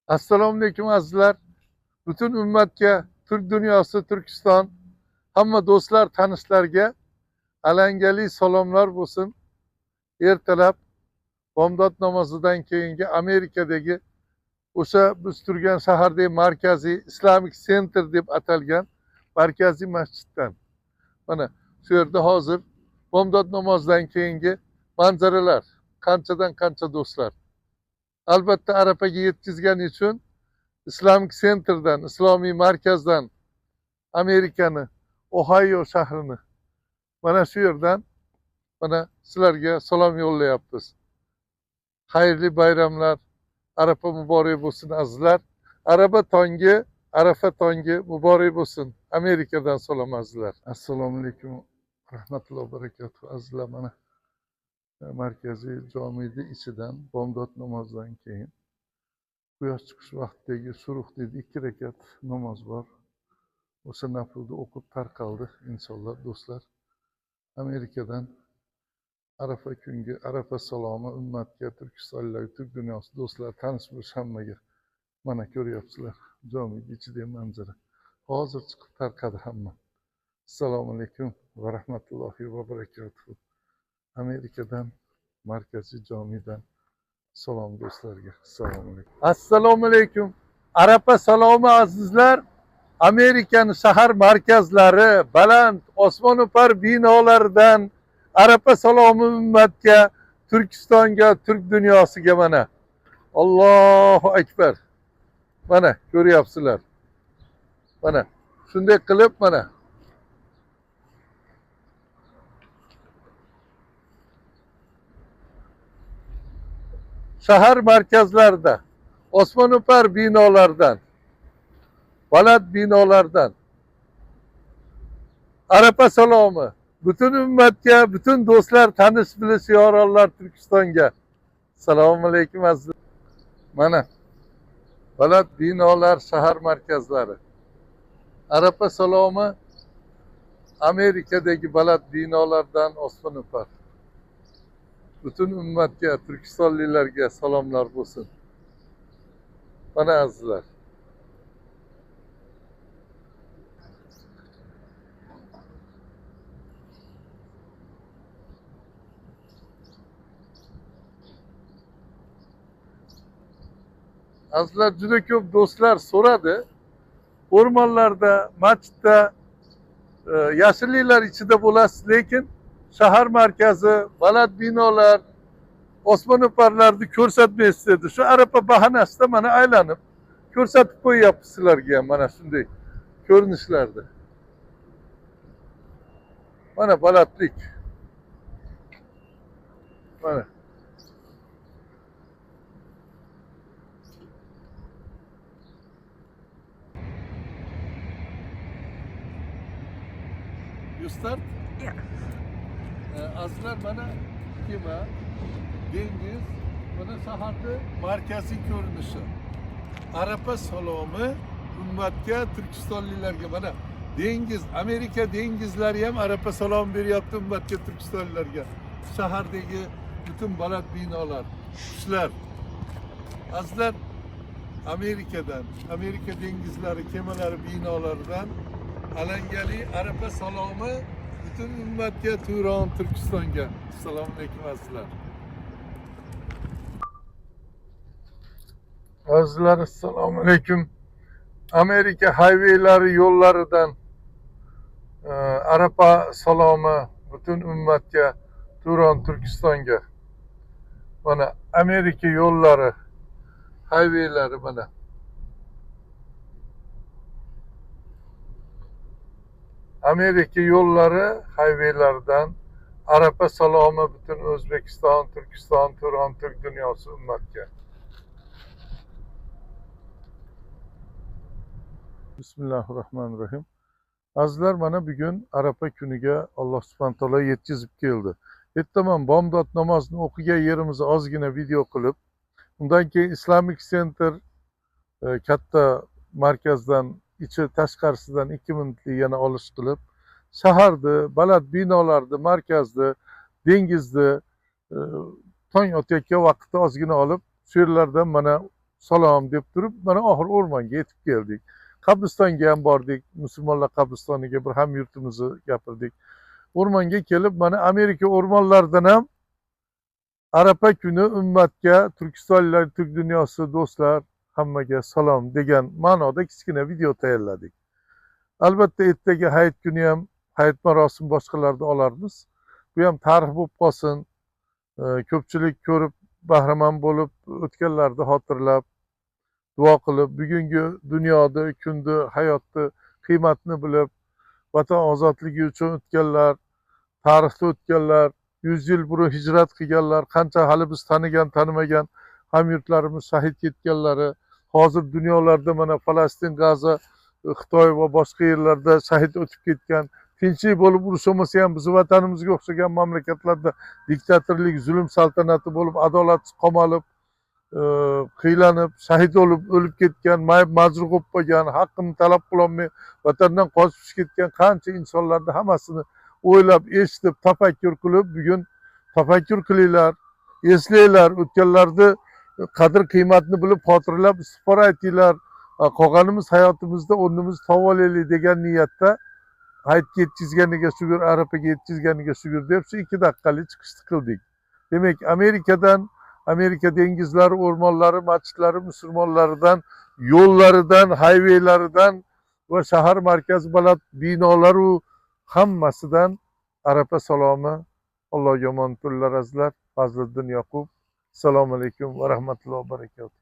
Assalomu alaykum azizlar. Butun ummatga, Turk dunyosi, Turkiston, hamma do'stlar, tanishlarga alangali salomlar bo'lsin. Ertalab bomdod namozidan keyingi Amerikadagi o'sha biz turgan shahardagi markaziy Islamic Center deb atalgan markaziy masjiddan. Mana shu yerda hozir bomdod namozidan keyingi manzaralar, qanchadan qancha do'stlar. Albatta Arafaga yetkazgani uchun Islamic Center'dan, islomiy markazdan Amerikani, Ohio shahrini mana shu yerdan mana sizlarga salom yo'llayapmiz. Xayrli bayramlar, Arafa muborak bo'lsin azizlar. Araba tongi, Arafa tongi muborak bo'lsin. Amerikadan salom azizlar. Assalomu alaykum rahmatullohi va barakatuh azizlar. Mana markaziy jomiyni ichidan bomdod namozidan keyin quyosh chiqish vaqtidagi suruh deydi, 2 rakat namoz bor. O'sha naflni o'qib tarqaldi insonlar, do'stlar. Amerikadan Arafa kungi Arafa salomi ummatga, turkistonliklar, turk dunyosi do'stlar, tanish bilish hammaga. Mana ko'ryapsizlar jomiyni ichidagi manzara. Hozir chiqib tarqadi hamma. Assalomu alaykum va rahmatullohi va barakatuh. Amerikadan markaziy jomiydan salom do'stlarga. Assalomu alaykum. Assalomu alaykum. Arafa salomi azizlar. Amerikani shahar markazlari, baland osmono'par binolaridan Arafa salomi ummatga, Turkistonga, turk dunyosiga mana. Allohu akbar. Mana ko'ryapsizlar. Mana shunday qilib mana shahar markazlarida, osmono'par binolardan, baland binolardan Arafa salomi butun ummatga, butun do'stlar, tanish bilish yoronlar Turkistonga. Assalomu alaykum azizlar. Mana baland binolar, shahar markazlari. Arafa salomi Amerikadagi baland binolardan osmono'par. Butun ummatga, turkistonliklarga salomlar bo'lsin. Mana azizlar. Azizlar, juda ko'p do'stlar so'radi. O'rmonlarda, masjidda, yashilliklar ichida bo'lasiz, lekin shahar markazi, baland binolar, osmono'parlarni ko'rsatmaysiz dedi. Shu Arafa bahanasida mana aylanib ko'rsatib qo'yyapmiz sizlarga ham mana shunday ko'rinishlarda. Mana balandlik. Mana. You start? Yeah. Azizlar, mana kema, dengiz, mana shaharni markaziy ko'rinishi. Arafa salomi ummatga, turkistonliklarga. Mana dengiz, Amerika dengizlari ham Arafa salomi beryapti ummatga, turkistonliklarga. Shahardagi butun baland binolar, qushlar. Azizlar, Amerikadan, Amerika dengizlari, kemalari, binolaridan alangali Arafa salomi butun ummatga, Turon, Turkistonga. Assalomu alaykum azizlar. Azizlar, assalomu alaykum. Amerika highwaylari, yo'llaridan Arafa salomi butun ummatga, Turon, Turkistonga. Mana Amerika yo'llari, highwaylari mana. Amerika yo'llari, highwaylaridan Arafa salomi butun O'zbekiston, Turkiston, Turon, Turk dunyosi ummatga. Bismillahirrohmanirrohim. Azizlar, mana bugun Arafa kuniga Alloh subhanahu taolo yetkazib keldi. Ertaman bomdod namozini o'qigan yerimizni ozgina video qilib, undan keyin Islamic Center katta markazdan ichi tashqarisidan 2 minutlik yana olish qilib, shaharni, baland binolarni, markazni, dengizni tong otayotgan vaqtda ozgina olib, shu yerlardan mana Salom deb turib, mana oxiri o'rmonga yetib keldik. Qabristonga ham bordik, musulmonlar qabristoniga bir hamyurtimizni gapirdik. O'rmonga kelib, mana Amerika o'rmonlaridan ham Arapa kuni ummatga, turkistonliklar, turk dunyosi do'stlar, hammaga salom degan ma'noda kichkina video tayyorladik. Albatta ertaga hayit kuni ham hayit marosim boshqalarda olarmiz. Bu ham tarix bo'lib qolsin. Ko'pchilik ko'rib, bahramand bo'lib, o'tganlarni xotirlab, duo qilib, bugungi dunyoda, kunni, hayotni qiymatini bilib, vatan ozodligi uchun o'tganlar, tarixda o'tganlar, 100 yil burun hijrat qilganlar, qancha hali biz tanigan, tanimagan hamyurtlarimiz shahid ketganlari, hozir dunyolarda mana Falastin, Gaza, Xitoy va boshqa yerlarda shahid o'tib ketgan, tinchlik bo'lib urush bo'lmasa ham bizni vatanimizga o'xshagan mamlakatlarda diktatorlik, zulm saltanati bo'lib, adolatsiz qamalib, qiylanib, shahid bo'lib o'lib ketgan, mayib majruh bo'lib qolgan, haqqini talab qilolmay vatandan qochib ketgan qancha insonlarni hammasini o'ylab, eshitib, tafakkur qilib, bugun tafakkur qilinglar, eslanglar, o'tganlarni qadr qiymatini bilib, xotirlab, istig'for aytinglar, qolganimiz hayotimizda o'rnimizni topib olaylik degan niyatda hayitga yetkazganiga shukur, arafaga yetkazganiga shukur deb shu 2 daqiqalik chiqishni qildik. Demak, Amerikadan, Amerika dengizlari, o'rmonlari, masjidlari, musulmonlaridan, yo'llaridan, hayveylaridan va shahar markazi baland binolaru hammasidan Arafa salomi. Allohga omonat bo'linglar azizlar. Fazliddin Yoqub. Assalomu alaykum va rahmatullohi va barakatuh.